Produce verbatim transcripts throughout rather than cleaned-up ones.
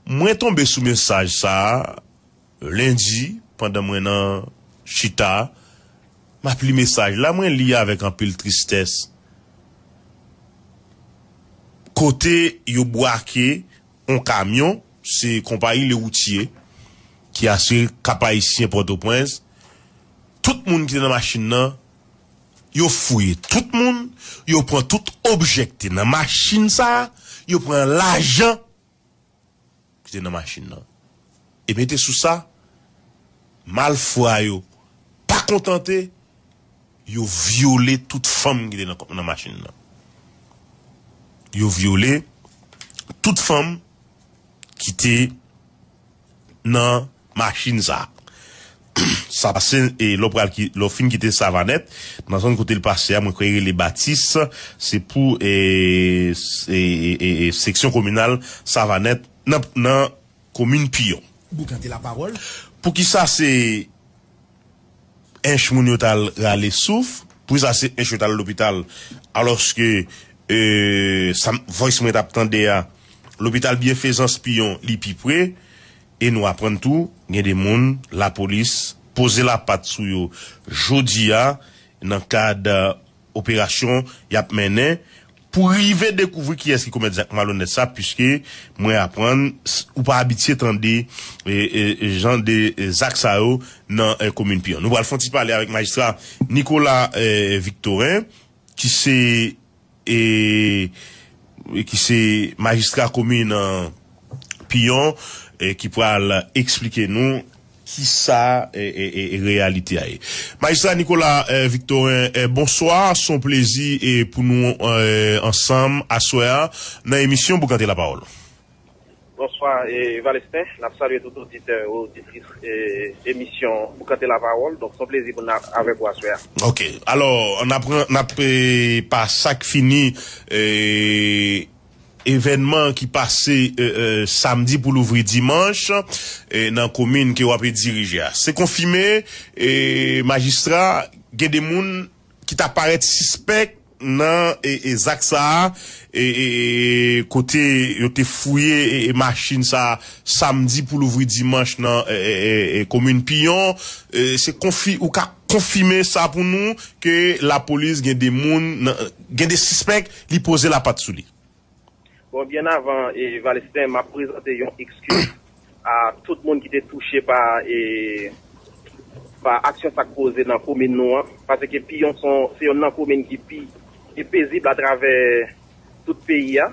Mwen tonbe sou mesaj sa a lendi, pandan mwen nan chita, m ap li mesaj la, mwen li avèk anpil tristès. Kote yo bwake yon kamyon, se konpayi Le Routier ki asire Kap Ayisyen Pòtoprens. Tout moun ki te nan machin nan, yo fouye tout moun, yo pran tout objè ki te nan machin sa a, yo pran lajan ki te nan machin nan. E mete sou sa, malfwa yo pa kontante, yo vyole tout fanm ki te nan, nan machin nan. Yo vyole tout fanm ki te nan machin sa. Sa pase, e, lè w pral ki, lè w fin kite Savanèt, nan zòn kote l pase a, mwen kwè rele Batis, se pou, e, s-, e, e, e, e, seksyon kominal Savanèt nan, nan komin Piyon. Boukante lapawòl. Poukisa se ench moun yo t al rale souf? Poukisa se ench yo t al lopital? Alòske, e, sa m, voice mwen t ap tande a, lopital Byenfezans Piyon, li pi pre. E nou aprann tou, gen de moun, lapolis poze lapat sou yo jodi a, nan kad, e, operasyon y ap mennen pou rive dekouvri kiyès ki komèt zak malonèt sa, piske mwen aprann s-, ou pa abitye tande, e, e, jan de, e, zak sa yo nan, e, komin Piyon. Nou pral fè yon ti pale avèk majistra Nicolas, e, Victorin, ki se, e, e ki se majistra komin, e, Piyon, e, ki pral eksplike nou kisa, e, e, e, e reyalite a ye. Majistra Nicolas, e, Victorin, e, bonswa. Se yon plezi, e, pou nou, e, ansanm aswè a nan emisyon Boukante Lapawòl. Bonswa, e, Valestin. N ap salye tout oditè, oditris, e, emisyon Boukante Lapawòl. Donk, se yon plezi pou n ap avèk ou aswè a. Ok. Alò, n ap, n ap, e, pa sa k fini, e, evènman ki pase, e, e, samdi pou louvri dimanch, e, nan komin ke w ape dirije a. Se konfime, e, majistra, gen de moun ki ta parèt sispèk nan, e, e, zak sa a, e, e, e, kote yo te fouye, e, e, machin sa a samdi pou louvri dimanch nan, e, e, e, e, komin Piyon. E, se konfi-, ou ka konfime sa pou nou ke lapolis gen de moun, nan, gen de sispèk, li poze lapat sou li? Bon, byen avan, e, Valestin, m ap prezante yon ekskiz a tout moun ki te touche pa, e, pa aksyon sa k poze nan komin nou an, paske Piyon se yon, se yonn nan komin ki pi, ki pezib atravè tout peyi a.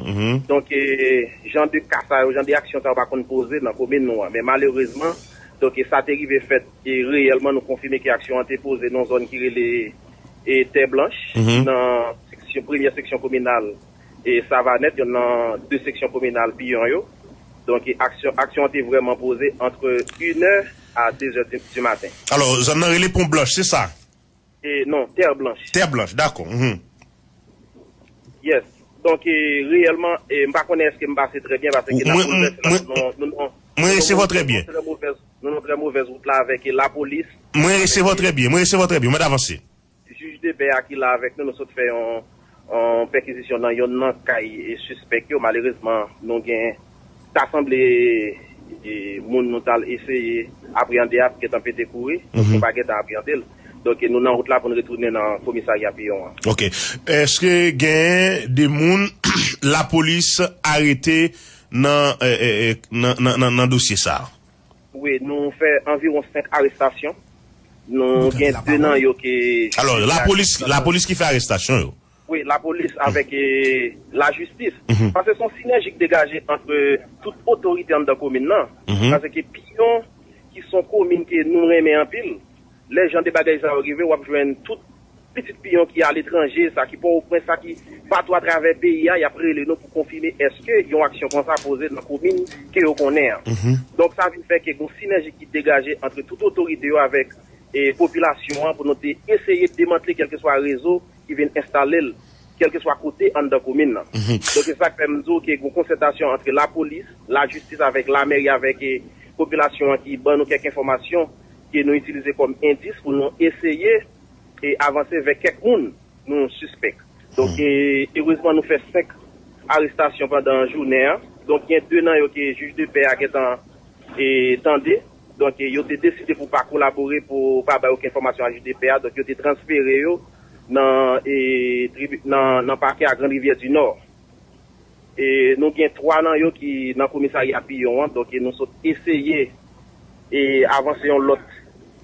Mhm. Donk, e, jan de ka sa yo, jan de aksyon sa yo pa konn poze nan komin nou an. Men malerezman, donk, e, sa te rive fèt, e reyèlman, nou konfime ke aksyon an te poze nan yon zòn ki rele, e, Tè Blanch, mhm, nan seksyon, premyè seksyon kominal e Savanèt, yonn nan de seksyon kominal Piyon yo. Donk, e aksyon, aksyon an te vrèman poze antre inè a dezè di, di maten. Alò, zòn nan rele Pon Blanch, se sa? E, non, Tè Blanch. Tè Blanch, dakò. Mhm. Yes. Donk, e, reyèlman, e, m pa konnen èske m pase trè byen, paske n ap boulvèse la, nou, nou, nou, mwen resevwa trè byen. Nou nan trè movèz, nou nan trè movèz wout la avèk, e, lapolis. Mwen resevwa trè byen, mwen resevwa trè byen, mwen avanse. Jij de pè a ki la avèk nou, nou sot fè yon, yon pèkizisyon nan yonn nan kay, e, sispèk yo. Malerezman, nou gen, ta sanble, e, moun nou t al eseye apreyande a gentan pete kouri. Donk, mhm, nou pa gentan apreyande l. Donk, e, nou nan wout la pou n retounen nan komisarya Piyon an. Ok. Èske gen de moun lapolis arete nan, e, e, e, nan, nan, nan, nan dosye sa a? Wi, nou fè anviwon senk arestasyon. Nou gen de nan yo ke... Alò, lapolis, lapolis ki fè arestasyon yo? Wi, lapolis avèk, e, lajistis. Mhm. Paske se yon sinèji k degaje ant tout otorite anndan komin nan. Mhm. Paske Piyon, ki se yon komin ke nou renmen anpil, lè jan de bagay sa yo rive, w ap jwenn tout pitit Piyon ki aletranje, sa ki Pòtoprens, sa ki patou atravè peyi a, y ap rele nou pou konfime èske yon aksyon konsa poze nan komin ke yo konnen an. Mhm. Donk, sa vin fè ke gen yon sinèji ki degaje ant tout otorite yo avèk, e, popilasyon an pou nou te eseye demantle kèlkeswa rezo ki vin enstale l, kèlkeswa kote anndan komin nan. Mhm. Donk, se sa k fè m di w ke gen yon konsètasyon ant lapolis, lajistis avèk lamèri, avèk, e, popilasyon an ki ban nou kèk enfòmasyon ke nou itilize kòm endis pou nou eseye e avanse vè kèk moun nou sispèk. Donk, hmm, e, erezman, nou fè senk arestasyon pandan jounen an. Donk, gen de nan yo ke jij de pè a gentan e, tande. Donk, e, yo te deside pou pa kolabore, pou pa bay okenn enfòmasyon a jij de pè a. Donk, yo te transfere yo nan, e, tribi- nan, nan pakè a Grand Rivière du Nord. E, nou gen twa nan yo ki nan komisarya Piyon an. Donk, e, nou sot eseye e, avanse yon lòt,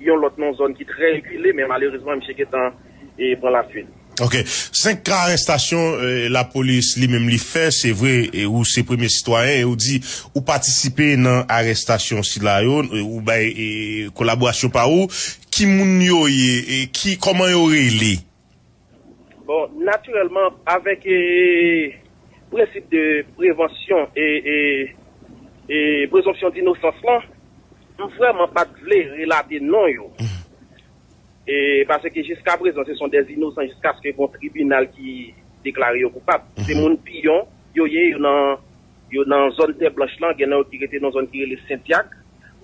yon lòt nan zòn ki trè rekile, men malerezman, misye gentan e, pran lafwit. Ok. Senk ka arèstasyon e, lapolis li menm li fè, se vre, e, ou se premye sitwayen, e ou di ou patisipe nan arèstasyon sila yo, e, ou bay e, kolaborasyon pa ou. Ki moun yo ye, e, ki, kòman yo rele? Bon, natirèlman, avèk e, prensip de prevansyon e, e, e prezonpsyon dinosans lan, m vrèman pa t vle relate non yo. E, paske jiska prezan, se son dè inosan jiskaske gon tribinal ki deklare yo koupab. Se moun Piyon yo ye, yo nan, yo nan zòn Tè Blanch lan, gen nan yo ki rete nan zòn ki rele Sentyak.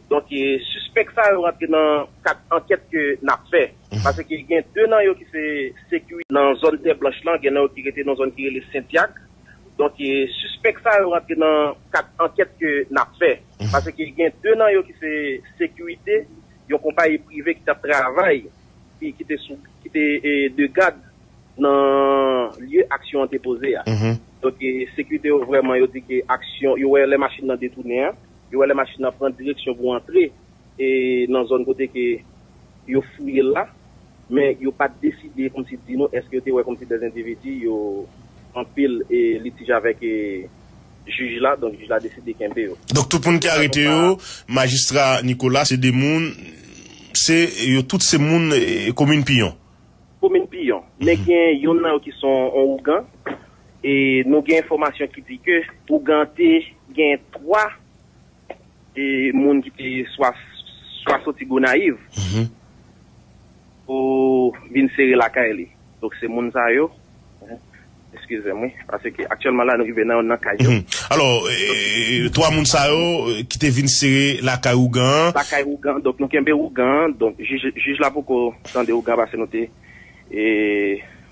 Donk, e, sispèk sa yo rantre nan kad ankèt ke n ap fè. Paske gen de nan yo ki se sekirite nan zòn Tè Blanch lan, gen nan yo ki rete nan zòn ki rele Sentyak. Donk, e, sispèk sa yo rantre nan kad ankèt ke n ap fè. Paske gen de nan yo ki se sekirite yon konpayi prive ki t ap travay, ki, ki te sou, ki te e, de gad nan lye aksyon an te poze a. Donk, e, sekirite yo vrèman, yo di ke aksyon, yo wè lè machin nan detounen an, yo wè lè machin nan pran direksyon pou antre e, nan zòn kote ke yo fouye l la, men yo pa t deside kòmsi di nou èske yo te wè kòmsi dèz endividi yo anpil e, litij avèk e, jij la, donk jij la deside kenbe yo. Donk, tout moun ki arete yo, majistra Nicolas, se de moun, se, yo tout se moun e, komin Piyon. Komin Piyon. Men gen youn nan yo ki se yon ougan, e nou gen enfòmasyon ki di ke ougan te gen twa e moun ki te swa, swa soti Gonayiv pou vin sere lakay li. Donk, se moun sa yo. Eskize m, wi. Paske aktyèlman la, nou rive nan, nan kay yo. Alò, e, twa moun sa yo e, ki te vin sere lakay ougan an. Lakay ougan, donk nou kenbe ougan an. Donk, jij, jij la poko tande ougan paske nou te e,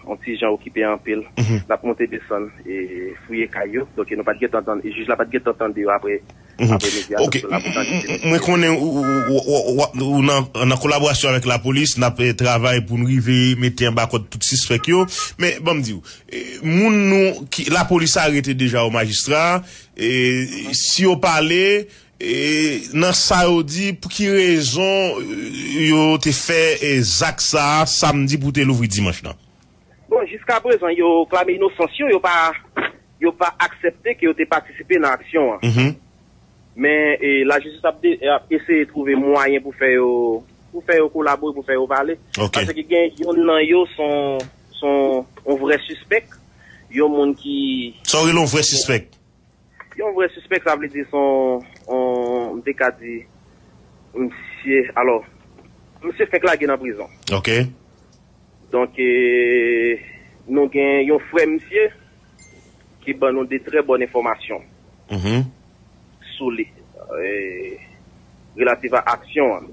yon ti jan okipe anpil. N ap monte desann e fouye kay yo. Donk, nou pa t gentan tande, e jij la pa t gentan tande yo apre, apre midi a. Ok. Donk, la pou tande. M, m, mwen konnen ou, ou, ou, ou, ou, ou nan, nan kolaborasyon avèk lapolis, n ap e, travay pou n rive mete anba kòd tout sispèk yo. Men, ban m di w, e, moun nou, ki, lapolis arete deja yo, majistra, e, si yo pale, e, nan sa yo di, pou ki rezon e, yo te fè e, zak sa a samdi pou te louvri dimanch lan? Bon, jiska prezan, yo klame inosans yo, yo pa, yo pa aksepte ke yo te patisipe nan aksyon an. Men e, lajistis ap, de, ap eseye twouve mwayen pou fè yo, pou fè yo kolabore, pou fè yo pale. Ok. Paske gen youn nan yo, se yon, se yon vrè sispèk, yon moun ki... Sa w rele yon vrè sispèk? Yon vrè sispèk, sa vle di se yon, yon, m te ka di, misye, alò, misye fèk lage nan prizon. Ok. Donk, e, nou gen yon frè misye ki ban nou de trè bòn enfòmasyon sou li, e, relativ a aksyon an.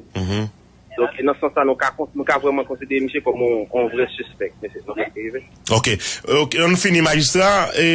Donk, nan sans sa, nou ka, nou ka vrèman konsidere misye kòm yon, yon vrè sispèk, mesye, nou ka rive. Ok. Ok, ann fini, majistra. E,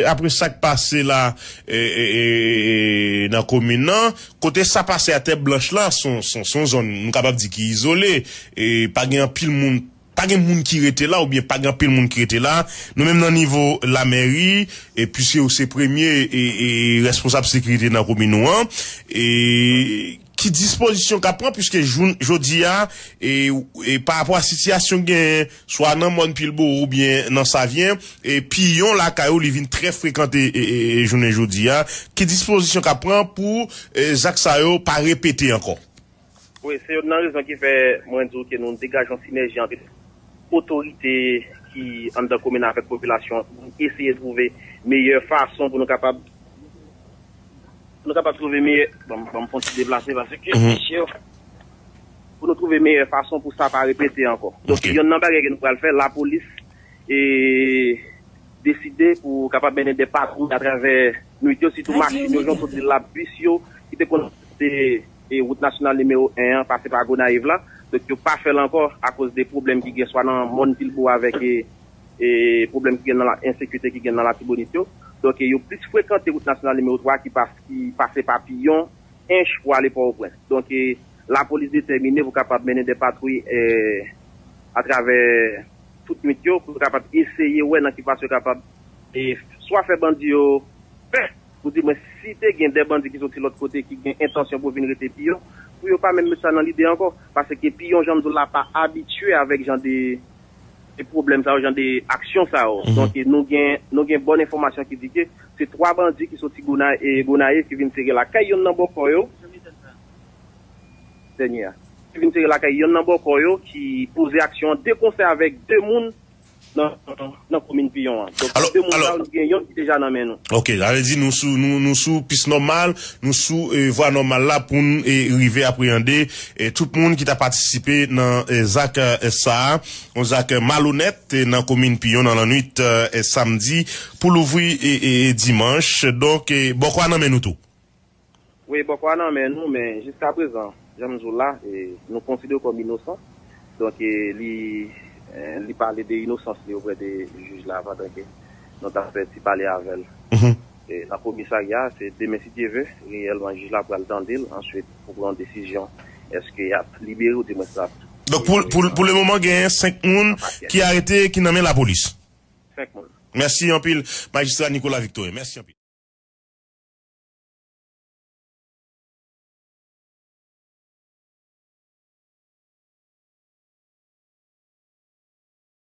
apre sa k pase la, e, e, e, e, nan komin nan, kote sa pase a Tè Blanch la, se yon, se yon, se yon zòn, nou kapab di ki izole, e pa gen anpil moun, pa gen moun ki rete la, oubyen pa gen anpil moun ki rete la. Nou menm nan nivo lamèri, e piske ou se premye e, e, e responsab sekirite nan komin ou an, e ki dispozisyon k ap pran, piske jou, jodi a, e, e pa rapò a sitiyasyon genyen, swa nan mòn Pilbowo oubyen nan Savyen, e piyon lakay ou li vin trè frekante, e, e, e jounen jodi a, ki dispozisyon k ap pran pou e, zak sa yo pa repete ankò? Wi, se youn nan rezon ki fè mwen di w ke nou degaje yon sinèji ant otorite ki anndan komin nan avèk popilasyon an pou eseye twouve meyè fason pou nou kapab, pou nou kapab twouve meyè, bon, bon, pou n deplase paske, pou nou twouve meyè fason pou sa pa repete ankò. Donk, ok, youn nan bagay ke nou pral fè, lapolis e deside pou kapab mennen de patwouy atravè nwit yo, sitou machin yo, jan w sot di l la, bis yo, ki te konn te e wout nasyonal nimewo en an, pase pa Gonayiv la. Donk, yo pa fè l ankò akoz de pwoblèm ki gen swa nan mòn Pilbowo avèk e, e pwoblèm ki gen nan la, ensekirite ki gen nan Latibonit yo. Donk, yo plis frekante wout nasyonal nimewo twa ki pas, ki pase pa Piyon, Ench pou ale Pòtoprens. Donk, lapolis detèmine pou kapab mennen de patwouy atravè tout nwit yo, pou yo kapab eseye wè nan ki fason yo kapab e, swa fè bandi yo pè, pou di mwen si te gen de bandi ki soti lòt kote ki gen entansyon pou vin rete Piyon, pou yo pa menm met sa nan lide ankò. Paske Piyon, jan m di w la, pa abitye avèk jan de, de pwoblèm sa yo, jan de aksyon sa yo. Donk, nou gen, nou gen bòn enfòmasyon ki di ke se twa bandi ki soti Gona-, e, Gonayiv ki vin sere lakay yonn nan bòkò yo. Dènye a. Ki vin sere lakay yonn nan bòkò yo, ki poze aksyon an de konsè avèk de moun nan, nan komin Piyon an. Donk, de moun sa yo, nou gen yonn ki deja nan men nou. Ok, sa vle di nou sou, nou, nou sou pis nòmal, nou sou e, vwa nòmal la pou n e, rive apreyande e, tout moun ki ta patisipe nan e, zak e, sa a, yon zak malonèt e, nan komin Piyon nan lannwit e, samdi pou louvri e, e, dimanch. Donk, e, bòkò a nan men nou tou. Wi, bòkò a nan men nou, men jiskaprezan, jan m di w la, e, nou konsidere w kòm inosan. Donk, e, li, e, li pale de inosans li oprè de jij la pandan ke nou t ap fè ti pale avè l. E, nan komisarya, se demen, si Dye ve, reyèlman, jij la pral tande l, answit, pou pran yon desizyon, èske y ap libere ou di mwen s ap Donk, pou, pou, pou le moman, genyen senk moun ki arete, ki nan men lapolis. Senk moun. Mèsi anpil, Majistra Nicolas Victorin. Mèsi anpil.